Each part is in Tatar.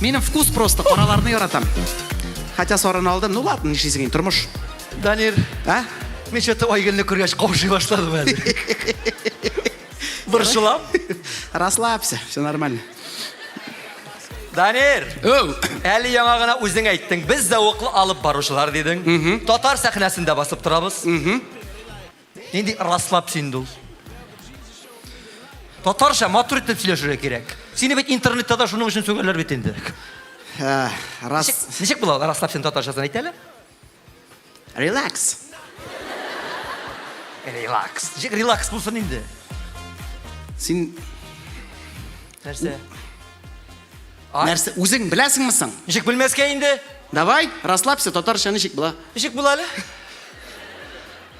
Минем вкус просто, караларны яратам. Хотя сарыны алдым, ну ладно, нишлисең инде, тормыш. Данир, А? мин что-то Айгөлне күргәч каушый башладым әле. Борчылам. Расслабься, все нормально. Данир, Оу. әле яңа гына үзең әйттең, без зәвыклы алып баручылар дидең. Татар сәхнәсендә басып торабыз. Нинди расслабься инде ул? Татарча матур итеп сөйләшергә кирәк. Сине бит интернетта да шуның өчен сүгәләр бит инде. Ә, Рас... Ничек була расслабься татарчасын әйт әле? Релакс. Релакс. Ничек релакс булсын инде? Син Нәрсә? А? нәрсә үзең беләсеңме соң? Ничек белмәскә инде? Давай, расслабься, татарча ничек була? Ничек була әле?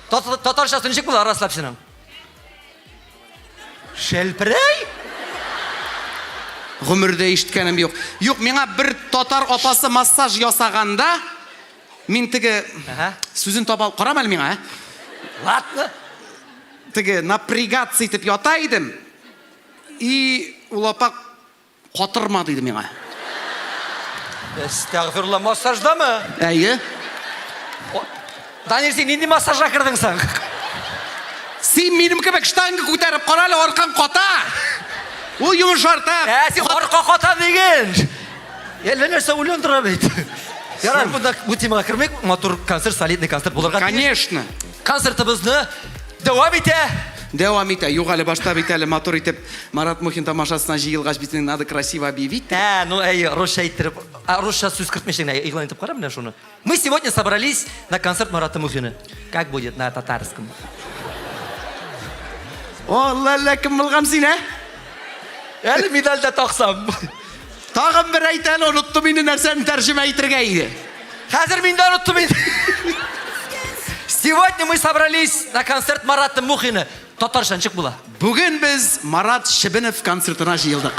Татарчасы ничек була расслабься-ның? Шәлперәй? Гомердә ишеткәнем юк. Юк, миңа бер татар апасы массаж ясаганда, мин теге Ага. сүзен таба ал, карама әле миңа, ә? Ладно. Теге напрягаться итеп ята идем. И ул апа катырма диде миңа. Әстәгъфирулла, массаждамы? Әйе. Данир, син нинди массажга кердең соң? Син минем кебек штанга күтәреп кара әле, аркаң ката. Ул йомшарта. Ә, син арка ката диген. Әллә нәрсә уйландыра бит. Ярар, монда бу темага кермик. Матур концерт, солидный концерт булырга тиеш. Конечно. Концертыбызны дәвам итә. Дәвам итә. Юк әле башта бит әле матур итеп Марат Мухин тамашасына җыелгач бит инде надо красиво объявить. Ә, ну әй, русча иттереп, ә, русча сүз кертмичә генә игълан итеп кара менә шуны. Мы сегодня собрались на концерт Марата Мухина. Как будет на татарском? Алла, әллә кем булган син, ә? Әле медаль дә таксам. Тагын бер әйт әле, оныттым инде нәрсәне тәрҗемә итергә иде. Хәзер мин дә оныттым инде. Сегодня мы собрались на концерт Марата Мухина. Татарча ничек була? Бүген без Марат Шебенов концертына җыелдык.